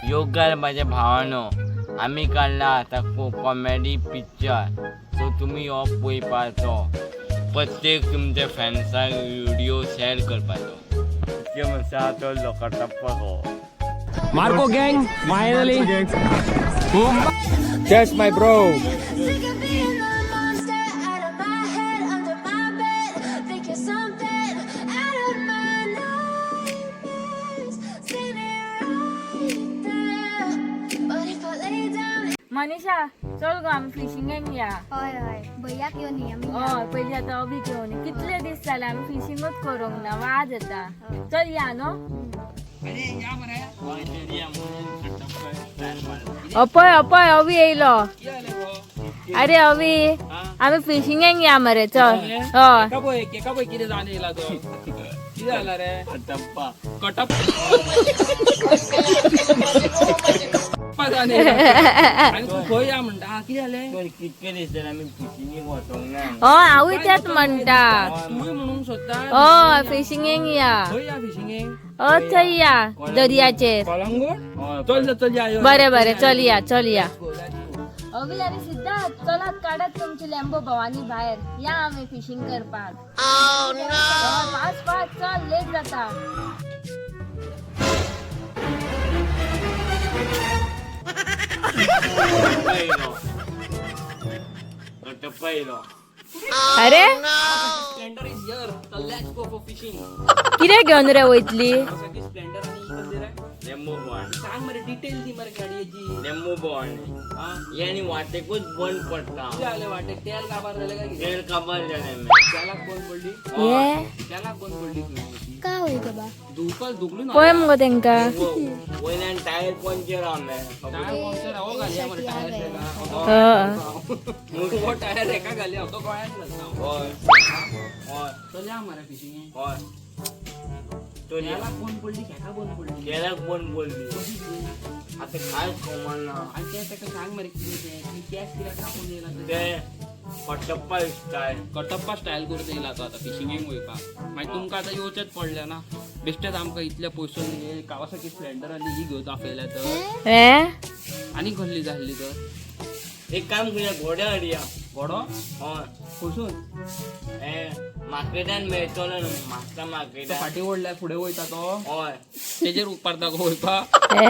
योगार माझ्या भावानो, आम्ही काढला आता कॉमेडी पिक्चर. सो तुम्ही हो पळोवपाचो, प्रत्येक तुमच्या फ्रेंड्सांक व्हिडिओ शेअर करपाचो. इतके म्हणसा तो लोकां टप्पा. Marco gang, finally. Cheers, my bro. Sick of being the monster out of my head, under my bed. Think you're something out of my nightmares. Standing right there. But if I lay down. Manisha, चल गो, आमी फिशिंगेक या. हय हय, भैयाक येवन या आमी. हय, पयली आतां अभिक घेवन. कितले दीस जाले आमी फिशिंगूच करूंक ना. वाज येता. चल या न्हू. अपय अपय, अवी येयलो. अरे अवी, आमी फिशिंगेक या मरे, चल. हय. केका पळय, केका पळय, कितें जावन येयला तो. कितें जाला रे? टप्पा. कटप जावन येयला आनी तूं खंय या म्हणटा? आं, कितें जालें? कितके दीस जाले आमी फिशिंगेक वचोंक ना. हय, हांवूय तेंच म्हणटा. तूंय म्हणूंक सोदता? हय, फिशिंगेक या. खंय या फिशिंगेक? हय, थंय या, दर्याचेर. कळंगूट. हय. चल चल या यो. बरें बरें, चल या, चल या. Let's go, let's go. अवी आनी सिद्धार्थ, चलात, काडात तुमची लॅम्बो भवानी भायर. या आमी फिशींग करपाक. फास्ट फास्ट चल, लेट जाता. टप्पा येयलो. अरे. Splendor is here. So let's go for fishing. कितें घेवन रे वयतली? Kawasaki Splendor आनी ही कसली रे? लेंबू भवानी. सांग मरे, डिटेल दी मरे गाडयेची. लेंबू भवानी. आं. हे आनी वाटेकूच बंद पडटा. कितें जालें वाटेक? तेल काबार जालें काय कितें? तेल काबार जालें. तेलाक बंद पडली. हे. तेलाक बंद पडली तुवें. का होय बाबा? धुकल धुकलून. पळय मुगो तेंका. वयल्यान टायर पंचर आहा. टायर पंक्चर हो, घालया मरे टायर तेका. हय. हो, टायर एका घालया, तो गोंयांत घालता. हय हय. चल या मरे फिशिंगेक. हय, चल या. तेलाक बंद पडली, खेका बंद पडली. तेलाक बंद पडली, आतां कांयच खबर ना. आनी तें तेका सांग मरे कितें तें, ती केस कित्याक कापून येयला ते. ते कटप्पा स्टायल. कटप्पा स्टायल करून येयला तो आतां फिशिंगेक वयपाक. मागीर तुमकां आतां येवचेंच पडलें ना. बेश्टेच आमकां इतले पयसो हे कावासाकी स्प्लेंडर आनी ही घेवन दाखयल्या तर. हे. आनी कसली जाल्ली तर? एक काम करूया, घोडे हाडया. घोडो? हय. खंयसून? हे मार्केटान मेळटलो न्हू, म्हापसा तो मार्केटान. फाटी ओडल्यार फुडें वयता तो. हय. तेजेर उपारता गो वयपाक. हे.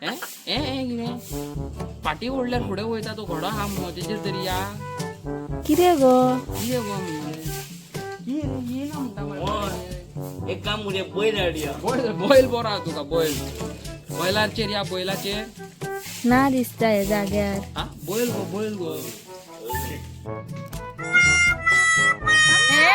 हे हे हे, कितें फाटी ओडल्यार फुडें वयता तो घोडो आहा मुगो, तेजेर तरी या. कितें गो? कितें गो म्हणजे कितें येयना म्हणटा मरे. हय, एक काम करूया, बैल हाडया. बैल? बैल बरो आहा तुका. बैल, बैलाचेर या, बैलाचेर. ना दिसता हे जाग्यार. आ, बैल गो, बैल गो. हे,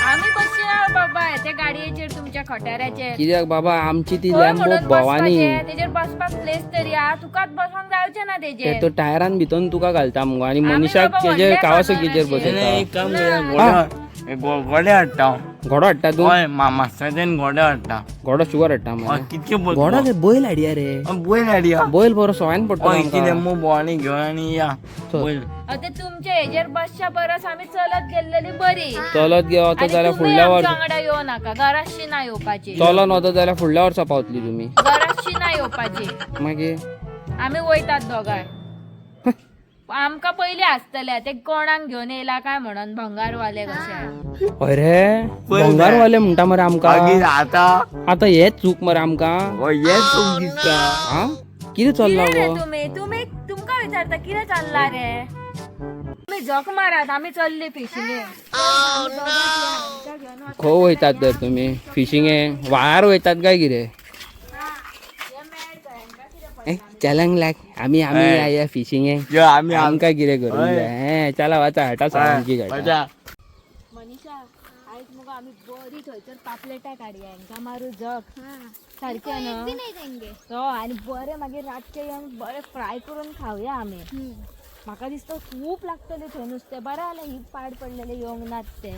आमी बसया बाबा त्या गाडयेचेर, तुमच्या खटाऱ्याचेर. कित्याक बाबा, आमची ती खंय लॅम्बो म्हणून भवानी. बसपाचें? तेजेर बसपाक प्लेस तरी आ, तुकाच बसोंक जावचें ना तेजेर. तो टायरान भितर तुका घालता मुगो आनी आमी मनीषाक बाबा तेजेर व्हडले कावासकीचेर खाणार. बसयता. एक काम करूया, घोडे घोडे हाडटा हांव. घोडो हाडटा तूं? हय, म्हापसाच्यान घोडे हाडटा. घोडो शुगर हाडटा हय. मरे. कितके? घोडो रे, बैल हाडया रे. बैल हाडया. बैल बरो सवायन पडटलो हय, इतले आमकां. लेंबू भवानी घेवन आनी या. चल. बैल. आतां तुमच्या हेजेर बसच्या परस आमी चलत गेल्लेली बरी. चलत गेलो आनी जाल्यार तुमी फुडल्या आमच्या वर्सा. वांगडा येवं नाका, घराशी ना येवपाची. चलोन वता जाल्यार फुडल्या वर्सा पावतली तुमी. घराशी ना येवपाची. मागीर? आमी वयतात दोगांय. आमकां पयली आसतले ते कोणाक घेवन येयला काय म्हणून, भंगारवाले कशे. अरे, भंगारवाले म्हणटा मरे आमकां. मागीर आतां? आतां हेच चूक मरे आमकां. हय, हेच चूक दिसता. आ, कितें चल्लां कितें रे? गो? तुमी तुमी तुमकां विचारता, कितें चल्ला रे? तुमी झक मारात, आमी चल्ली फिशिंगेक. खंय वयतात तर तुमी फिशिंगे? व्हाळार वयतात काय कितें? ए, चलंग लाग, आमी आमी हय. या या फिशिंगे. यो आमी. आमकां कितें करूंक हय. जाय हें. चला, वचा, हाडटा सामकी गाडी. वचा. मनीषा, आयज मुगो आमी बरी थंयसर पापलेटां काडया. हेंकां मारू झक सारकें. एक न्हू? बी नाही देंगे. हय, आनी बरें मागीर रातचें येवन बरें फ्राय करून खावया आमी. म्हाका दिसता खूब लागतलें थंय नुस्तें. बरें जालें ही पाड पडलेलें येवंक नात ते.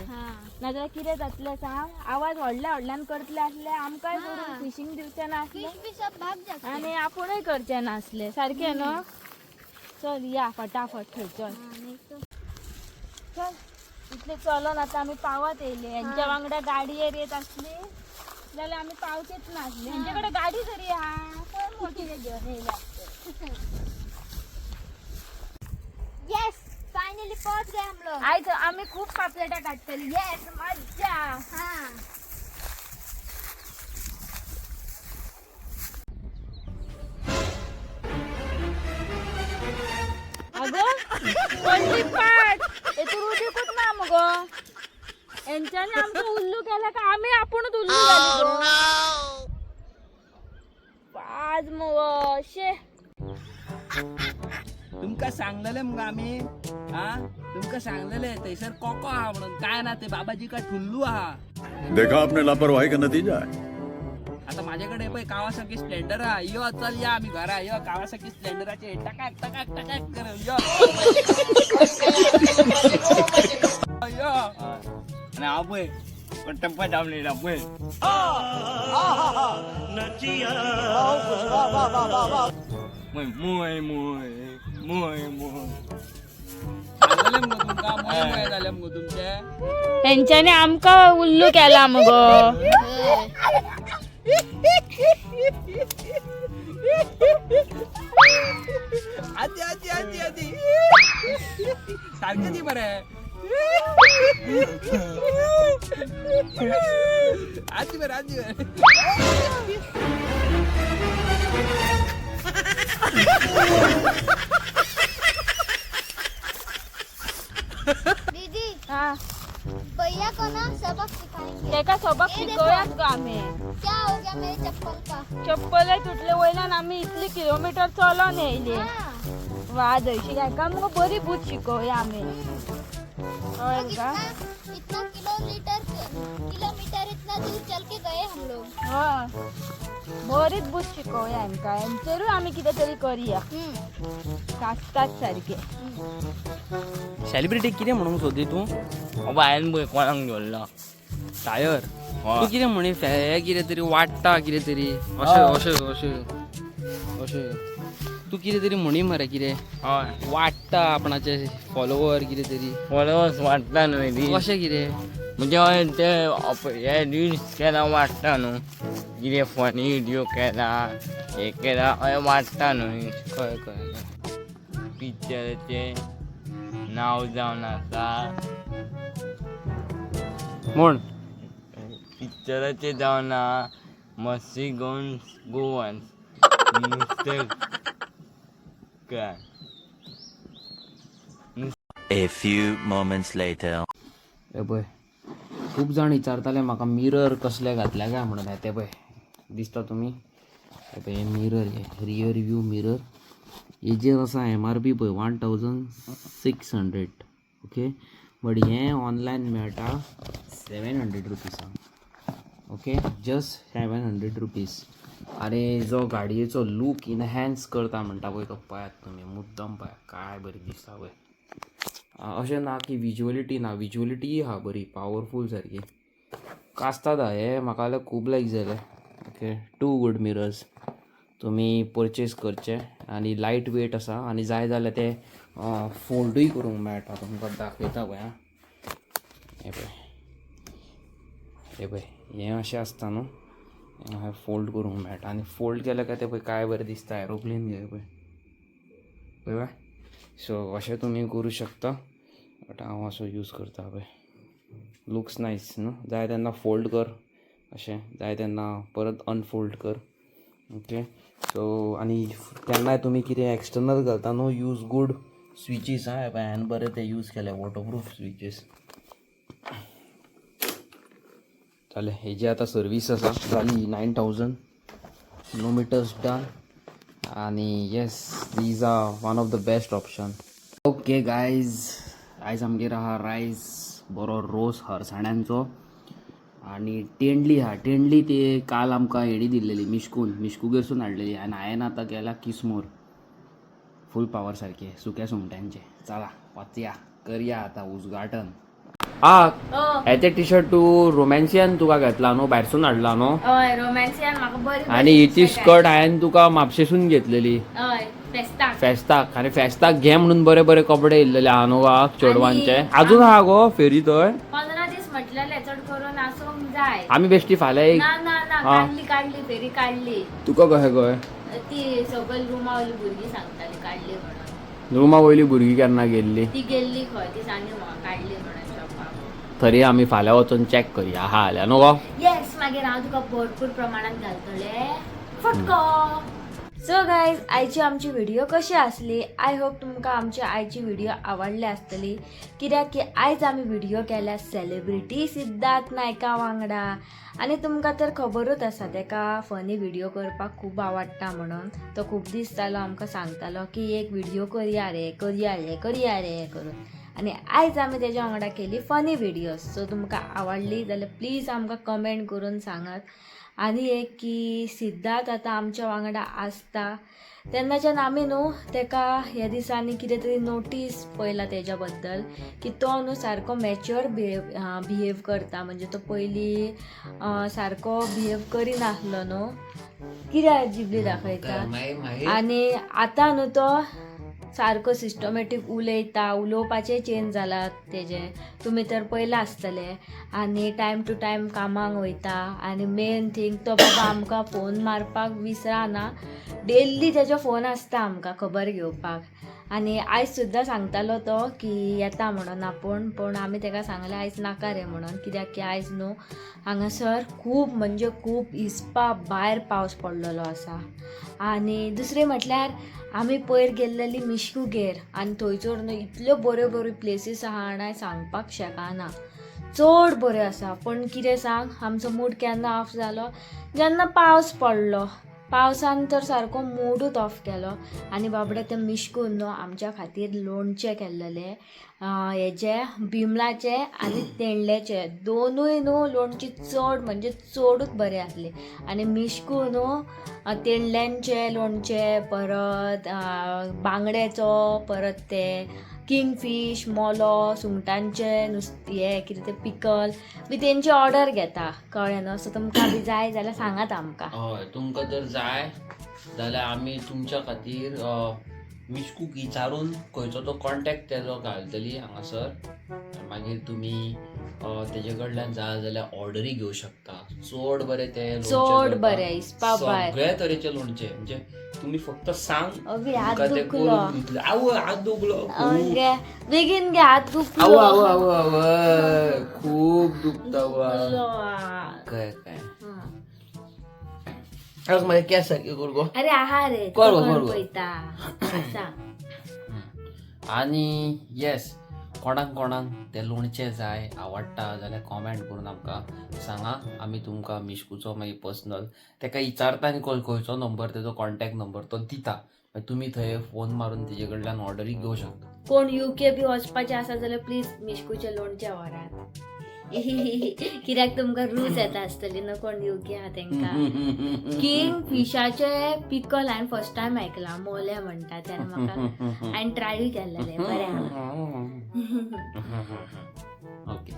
नाजाल्यार कितें जातलें सांग? आवाज व्हडल्या व्हडल्यान करतले आसले, आमकांय करून फिशींग दिवचे नासले. फिश बी सब भाग जाते. आनी आपुणूय करचे नासले सारकें न्हू? चल या फटाफट थंय, चल. हा, नाही तो. चल, इतले चलोन आतां आमी पावत येयले. हेंच्या वांगडा गाडयेर येत आसली जाल्यार आमी पावचेच नासले. हेंचे कडेन गाडी तरी आहा, पळय मुगो कितें घेवन. आयज आमी खूप पापलेटां काडटली. येस, मज्जा. हा. अगं, पडली पाट. हेतून उदीकूच ना मगो. हेंच्यांनी आमकां उल्लू केला का आमी आपूणच उल्लू जाली गो? पाज मगो शे. तुमका सांगलेले मग आम्ही, हा, तुमका सांगलेले थंयसर कोको आहा म्हणून. काय ना, ते बाबाजी का ठुल्लू आहा. देखा आपने लापरवाही का नतीजा है. आता माझ्याकडे पळय कावासाकी स्प्लेंडर हा. यो चल या आम्ही घरा. यो कावासाकी स्प्लेंडराचे टकाक टकाक टकाक करून यो यो. आनी हांव पळय कटप्पा दामलेला पळय. मोय मोय मोय मोय मोय. सांगलेले मगो तुमका, मोय मोय जाले मगो तुमचे. हेंच्यांनी आमकां उल्लू केला मगो. आजी आजी आजी आजी, सारखे दी मरे. आजी बरे, आजी बरे. दीदी, हा. भैया को ना सबक सिखाएंगे. तेका सबक हे देखो. शिकोवयात गो आमी. क्या हो गया मेरे चप्पल का? चप्पलय तुटले, वयल्यान आमी इतली किलोमिटर चलोन येयली. हाँ. वा, जयशी हेका मुगो बरी बूद शिकोवया आमी. तो कळ्ळें तुका? कितना इतना किलोमीटर किलोमीटर इतना दूर चल के गए हम लोग. हय, बरीच बूद शिकोवया हेंकां. हेंचेरूय आमी कितें तरी करया. कास्ताद सारके. सेलिब्रिटी कितें म्हणूंक सोदी तूं? बाबा, हांवें पळय कोणाक दवरलो. टायर. हय. तूं कितें म्हणी, हें कितें तरी वाडटा कितें तरी अशें अशें अशें अशें तूं कितें तरी म्हणी मरे कितें. हय. वाडटा आपणाचे फॉलोवर कितें तरी. फॉलोवर्स वाडटा न्हय रील्स. कशें कितें? म्हणजे हय, ते हे रिल्स केला वाडटा न्हू. कितें फनी व्हिडियो केला, हे केला, हय वाडटा न्हय. कळ्ळें कळ्ळें कळ्ळें. पिक्चराचें नांव जावन आसा. म्हण. पिक्चराचें जावन आहा मस्ती गोन्स गोवन्स नुस्तें काय. A few moments later. हे पळय, खूब जाण विचारताले म्हाका मिरर कसले घातल्या काय म्हणून. हे ते पळय दिसता तुमी, हे पळय, हे मिरर, हे रियर व्यू मिरर. हेजेर आसा एम आर पी पळय 1600. ओके, बट हें ऑनलायन मेळटा 700 रुपीसान. Okay, just 700 rupees. आनी जो गाडयेचो लूक इनहॅन्स करता म्हणटा पळय तो पळयात तुमी, मुद्दम पळयात काय बरी दिसता पळय. अशें ना की विज्युअलिटी ना, विज्युअलिटीय आहा बरी पावरफूल सारकी. कास्ताद आहा हे, म्हाका जाल्यार खूब लायक जालें. ओके, टू गूड मिरर्स, तुमी परचेज करचे. आनी लायट वेट आसा आनी जाय जाल्यार ते फोल्डूय करूंक मेळटा. तुमकां दाखयता पळय. आं, हें पळय, हें पळय, हें अशें आसता न्हू, हें फोल्ड करूंक मेळटा. आनी फोल्ड केलें काय तें पळय काय बरें दिसता, एरोप्लेन घे पळय पळय. सो अशें तुमी करूं शकता, बट हांव असो यूज करता पळय. लुक्स नायस न्हू. जाय तेन्ना फोल्ड कर अशें, जाय तेन्ना परत अनफोल्ड कर. ओके, सो आनी केन्नाय तुमी कितें एक्सटर्नल घालता न्हू, यूज गूड स्विचीस. आं, पळय हांवें बरें ते यूज केले वॉटरप्रूफ स्विचीस. जालें, हेजी आतां सर्वीस आसा जाली, 9000 किलोमिटर्स डन. आनी yes, these are one of the best option. Okay guys, आयज आमगेर आहा रायस, बरो रोस हरसाण्यांचो आनी टेंडली आहा. टेंडली ती काल आमकां हेणी दिल्लेली, मिश्कून, मिश्कुगेरसून हाडलेली. आनी हांवें आतां केला किसमूर फूल पावर सारखे सुक्या सुंगटांचे. चला वचया, करया आतां उद्घाटन. आ, हेचे टी शर्ट तूं रोमॅन्सियान तुका घेतला न्हू, भायरसून हाडला न्हू? हय, रोमॅन्सियान म्हाका बरी. आनी हिची स्कर्ट हांवें तुका म्हापशेसून घेतलेली. हय, फेस्ताक. फेस्ताक. आनी फेस्ताक घे म्हणून बरे बरे कपडे येयल्लेले आहा न्हू गा चेडवांचे. अजून आहा गो फेरी थंय? 15 दीस म्हटलेले, चड करून आसूंक जाय. आमी बेश्टी फाल्यां एक ना ना ना. हा. काडली, काडली फेरी काडली. तुका कशें कळ्ळें? ती सकयल रुमा वयली भुरगीं सांगताली काडली म्हणून. रुमा वयली भुरगीं केन्ना गेल्ली? ती गेल्ली खंय, ती सांगी म्हाका काडली म्हणून शॉपाक. तरी आमी फाल्यां वचून चॅक करया आहा जाल्यार न्हू गो. येस, मागीर हांव तुका भरपूर प्रमाणात घालतले फटको. सो गायज, आयची आमची व्हिडिओ कशी आसली? I hope तुमकां आमची आयची व्हिडिओ आवडली आसतली, कित्याक की आयज आमी व्हिडिओ केल्या सेलिब्रिटी सिद्धार्थ नायका वांगडा. आनी तुमकां तर खबरूच आसा तेका फनी व्हिडिओ करपाक खूब आवडटा म्हणून. तो खूब दीस जालो आमकां सांगतालो की एक व्हिडिओ करया रे, करया रे, करया रे करून. आनी आयज आमी तेज्या वांगडा केली फनी व्हिडियोज. सो तुमकां आवडली जाल्यार प्लीज आमकां कमेंट करून सांगात. आनी एक की सिद्धार्थ आतां आमच्या वांगडा आसता तेन्नाच्यान आमी न्हू तेका ह्या दिसांनी कितें तरी नोटीस पळयला तेज्या बद्दल की तो न्हू सारको मॅच्युअर बिहेव करता. म्हणजे तो पयलीं सारको बिहेव करिनासलो न्हू, कित्याक जिबली दाखयता. आनी आतां न्हू तो सारको सिस्टमॅटीक उलयता, उलोवपाचें चेंज जाला तेजें, तुमी तर पयलां आसतलें. आनी टायम टू टायम कामाक वयता. आनी मेन थींग, तो बाबा आमकां फोन मारपाक विसराना. डेली तेजो फोन आसता आमकां खबर घेवपाक. आनी आयज सुद्दां सांगतालो तो की येता म्हणून आपूण, पूण आमी तेका सांगलें आयज नाका रे म्हणून, कित्याक की आयज न्हू हांगासर खूब म्हणजे खूब हिसपा भायर पावस पडलेलो आसा. आनी दुसरें म्हटल्यार आमी पयर गेल्लेली मिशकुगेर, आनी थंयसर न्हू इतल्यो बऱ्यो बऱ्यो प्लेसीस आहा आनी सांगपाक शकना, चड बऱ्यो आसा. पूण कितें सांग, आमचो मूड केन्ना ऑफ जालो जेन्ना पावस पडलो. पावसान तर सारको मुडूच ऑफ केलो. आनी बाबडे ते मिशकून न्हू आमच्या खातीर लोणचें केल्लेलें, हेजे बिमलाचे आनी तेंडल्याचे, दोनूय न्हू लोणची चड म्हणजे चडूच बरें आसलें. आनी मिशकू न्हू तेंडल्यांचें लोणचें, परत बांगड्याचो, परत ते किंगफीश, मोलो, सुंगटांचें नुस्तें, हें कितें तें पिकल बी तेंची ऑर्डर घेता, कळ्ळें न्हू. सो तुमकां बी जाय जाल्यार सांगात आमकां. हय, तुमकां जर जाय जाल्यार आमी तुमच्या खातीर मिशकूक विचारून खंयचो तो कॉन्टेक्ट तेजो घालतली हांगासर. मागीर तुमी तेजे कडल्यान जाय जाल्यार ऑर्डरी घेवं शकता. चड बरें ते लोणचें चड करता. बरें, हिसपा भायर. सगळे तरेचे लोणचें, म्हणजे तुमी फक्त सांग अबे, हात तुमकां ते दुखलो. करून दितले. आवय, हात दुखलो खूब. गे बेगीन गे, हात दुखलो. आवय आवय आवय आवय, खूब दुखता वा. दुखलो. काय काय हां. म्हजे केंस सारके कर गो. अरे आहा रे, कर गो, तुका कर कोण गो. पळयता आसा. आनी येस, कोणाक कोणाक ते लोणचें जाय, आवडटा जाल्यार कॉमेंट करून आमकां सांगा. आमी तुमकां मिशकूचो मागीर पर्सनल तेका विचारता आनी खंयचो नंबर तेजो कॉन्टेक्ट नंबर तो दिता, मागीर तुमी थंय फोन मारून तेजे कडल्यान ऑर्डरी घेवं शकता. कोण युके बी वचपाचें आसा जाल्यार प्लीज मिशकूचें लोणचें व्हरात, कित्याक तुमकां रूच येता आसतली न्हू कोण युके आहा तेंकां. किंग फिशाचे पिकल हांवें फर्स्ट टायम आयकलां, मोले म्हणटा ते. आनी म्हाका हांवें ट्रायूय केल्लेलें, बरें आहा. ओके,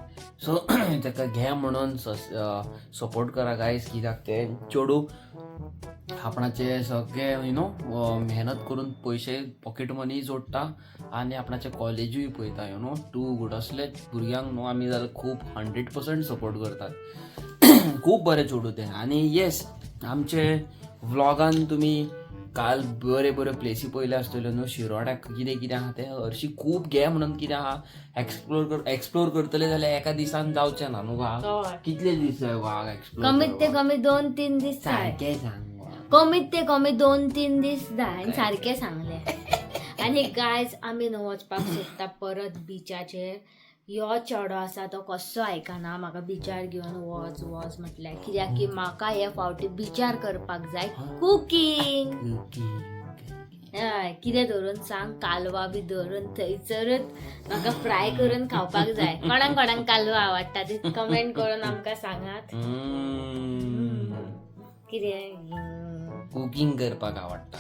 सो ताका घे म्हणून सपोर्ट करा गायज, कित्याक ते चेडूं आपणाचे सगळे you know मेहनत करून पयशे पॉकेट मनी जोडटा आनी आपणाचे कॉलेजूय पळयता, you know too good. असले भुरग्यांक न्हू आमी जाल्यार खूब 100% सपोर्ट करतात. खूब बरें चेडूं तें. आनी येस, आमचे व्लॉगान तुमी काल बरे बऱ्यो प्लेसी पळयल्यो आसतल्यो न्हू, शिरोड्याक कितें कितें आहा तें. हरशीं खूब घे म्हणून कितें आहा, एक्सप्लोर करतले जाल्यार एका दिसान जावचें ना न्हू गो. कितले दीस जाय गो एक्सप्लोर? कमीत ते कमी 2-3 दीस जाय. सारकें सांग गो. कमीत ते कमी 2-3 दीस जाय. आनी सारकें सांगलें. आनी गायज, आमी न्हू वचपाक सोदता परत बिचाचेर. यो चेडो आसा तो कसो आयकना, म्हाका बिचार घेवन वच वच म्हटल्यार, कित्याक की म्हाका हे फावटी बिचार करपाक जाय कुकींग. हय, कितें धरून सांग, कालवा बी धरून थंयसरूच म्हाका फ्राय करून खावपाक जाय. कोणाक कोणाक कालवा आवडटा ते कमेंट करून आमकां सांगात. कितें? कुकींग करपाक आवडटा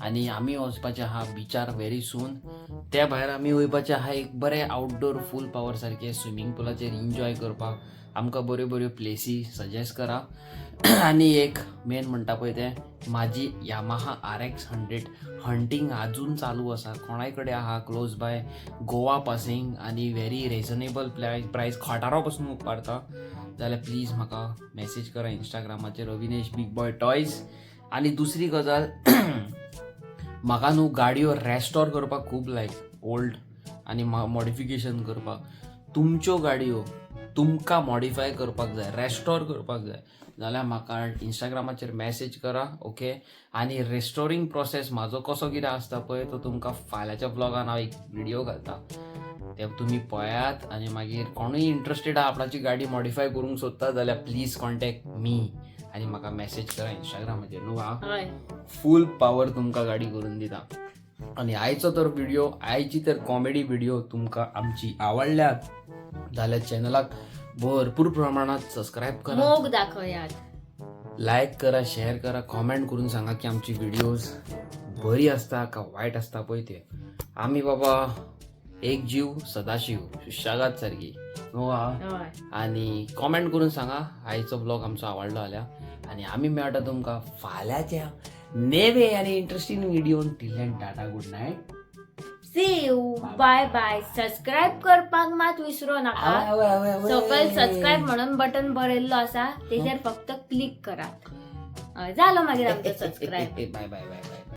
आनी आमी वचपाचें आहा बिचार व्हेरी सून. त्या भायर आमी वयपाचें आहा एक बरें आउटडोर फूल पावर सारकें स्विमींग पुलाचेर एन्जॉय करपाक. आमकां बऱ्यो बऱ्यो प्लेसी सजेस्ट करा. आनी एक मेन म्हणटा पळय तें, म्हाजी यामाहा RX 100 hunting आजून चालू आसा. कोणाय कडेन आहा क्लोज बाय गोवा पासींग आनी व्हेरी रिजनेबल प्रायस, खटारो पसून उपारता जाल्यार प्लीज म्हाका मॅसेज करा इंस्टाग्रामाचेर, अविनेश बीग बॉय टॉयज. आनी दुसरी गजाल, म्हाका न्हू गाडयो रेस्टोर करपाक खूब लायक ओल्ड आनी मॉडिफिकेशन करपाक. तुमच्यो गाडयो तुमकां मॉडिफाय करपाक जाय, रेस्टोर करपाक जाय जाल्यार म्हाका इंस्टाग्रामाचेर मॅसेज करा. ओके, आनी रेस्टोरींग प्रोसेस म्हाजो कसो कितें आसता पळय तो तुमकां फाल्यांच्या ब्लॉगान हांव एक व्हिडियो घालता, ते तुमी पळयात. आनी मागीर कोणूय इंट्रस्टेड आहा आपणाची गाडी मॉडिफाय करूंक सोदता जाल्यार प्लीज कॉन्टॅक्ट मी आनी म्हाका मॅसेज करा इंस्टाग्रामाचेर न्हू. हांव फूल पावर तुमकां गाडी करून दिता. आनी आयचो तर व्हिडिओ, आयची तर कॉमेडी व्हिडिओ तुमकां आमची आवडल्या जाल्यार चॅनलाक भरपूर प्रमाणात सबस्क्रायब करा, मोग दाखयात, लायक करा, शेअर करा, कॉमेंट करून सांगा की आमची व्हिडिओज बरी आसता का वायट आसता पळय ते. आमी बाबा एक जीव सदाशिव सुशागात सारकी न्हू हा. आनी कॉमेंट करून सांगा आयचो ब्लॉग आमचो आवडलो जाल्यार. आनी आमी मेळटा तुमकां फाल्यांच्या नेवे आनी interesting video. Till and tata, good night. See you, bye bye. Subscribe करपाक मात विसरो नाका. सकयल सबस्क्रायब म्हणून बटन बरयल्लो आसा, तेजेर फक्त क्लिक करात. हय, जालो मागीर आमचो subscribe. Bye bye bye bye.